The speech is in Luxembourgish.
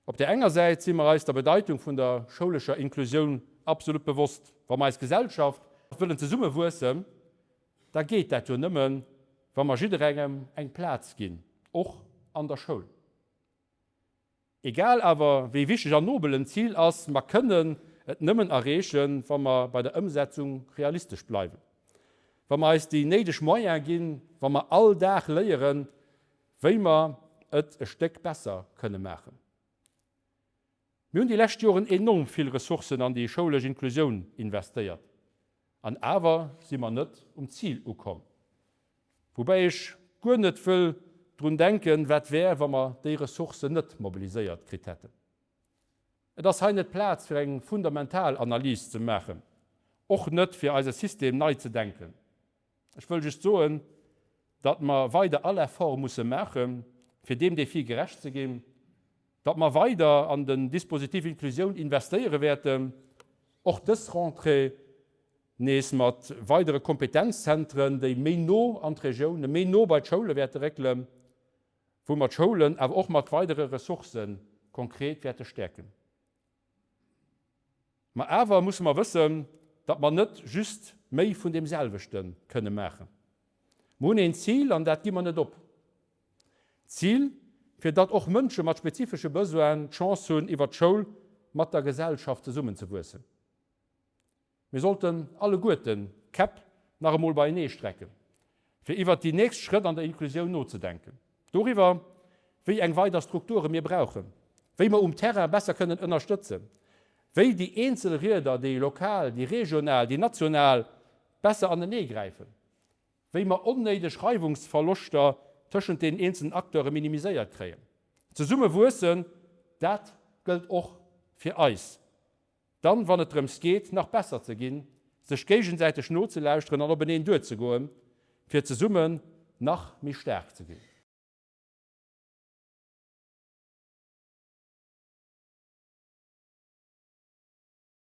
Op där enger Säit si mer eis der Bedeitung vun der schoulescher Inklusioun absolut bewosst. Wa mer eis Gesellschaft wëllen zesumme wuessen, da geet dat jo nëmmen, wa mer jidderengem eng Plaz ginn, och an der Schoul. Egal awer wéi wichteg an nobel en Zil ass, mer kënnen et nëmmen erreechen, wa mer bei der Ëmsetzung realistesch bleiwen, wa mer eis déi néideg Moyen ginn, wa mer all Dag léieren, wéi mer et e Stéck besser kënne maachen. Mir hunn déi lescht Joren enorm vill Ressourcen an déi schoulesch Inklusioun investéiert, an awer si mer net um Zil ukomm. Woubäi ech guer net wëll drun denken, wat wär, wa mer déi Ressourcen net mobiliséiert kritt hätten. Et ass hei net d'Plaz, fir eng fundamental Analys ze maachen, och net fir eise System nei ze denken. Ech wëll just soen, datt mer weider all Effort musse maachen, fir deem Défi gerecht ze ginn, datt mer weider an den Dispositif Inclusioun investéiere wäerten, och dës Rentrée nees mat weidere Kompetenzzentren, déi méi no an d'Regioune, méi no bei d'Schoule wäerte réckelen, wou mer d'Schoulen awer och mat weidere Ressourcë konkret wäerte stäerken. Mä awer musse mer wëssen, datt mer net just méi vun deem selwechte kënne maachen. Mer hunn een Zil an dat gi mer net op. D'Zil, fir datt och Mënsche mat spezifesche Besoinen d'Chance hunn, iwwer d'Schoul mat der Gesellschaft zesummenzewuessen. Mir sollten alleguerten d'Käpp nach emol beienee strecken, fir iwwert déi nächst Schrëtt an der Inklusioun nozedenken, doriwwer, wéi eng weider Strukture mir brauchen, wéi mer um Terrain besser kënnen ënnerstëtzen, wéi déi eenzel Rieder, déi lokal, déi regional, déi national, besser aneneegräifen, wéi mer onnéideg Reiwungsverloschter tëschent deenen eenzelen Acteure minimiséiert kréien. Zesumme wuessen, dat gëllt och fir eis. Dann, wann et drëms geet, nach besser ze ginn, sech géigesäiteg nozelauschteren an openeen duerzegoen, fir zesummen nach méi staark ze ginn.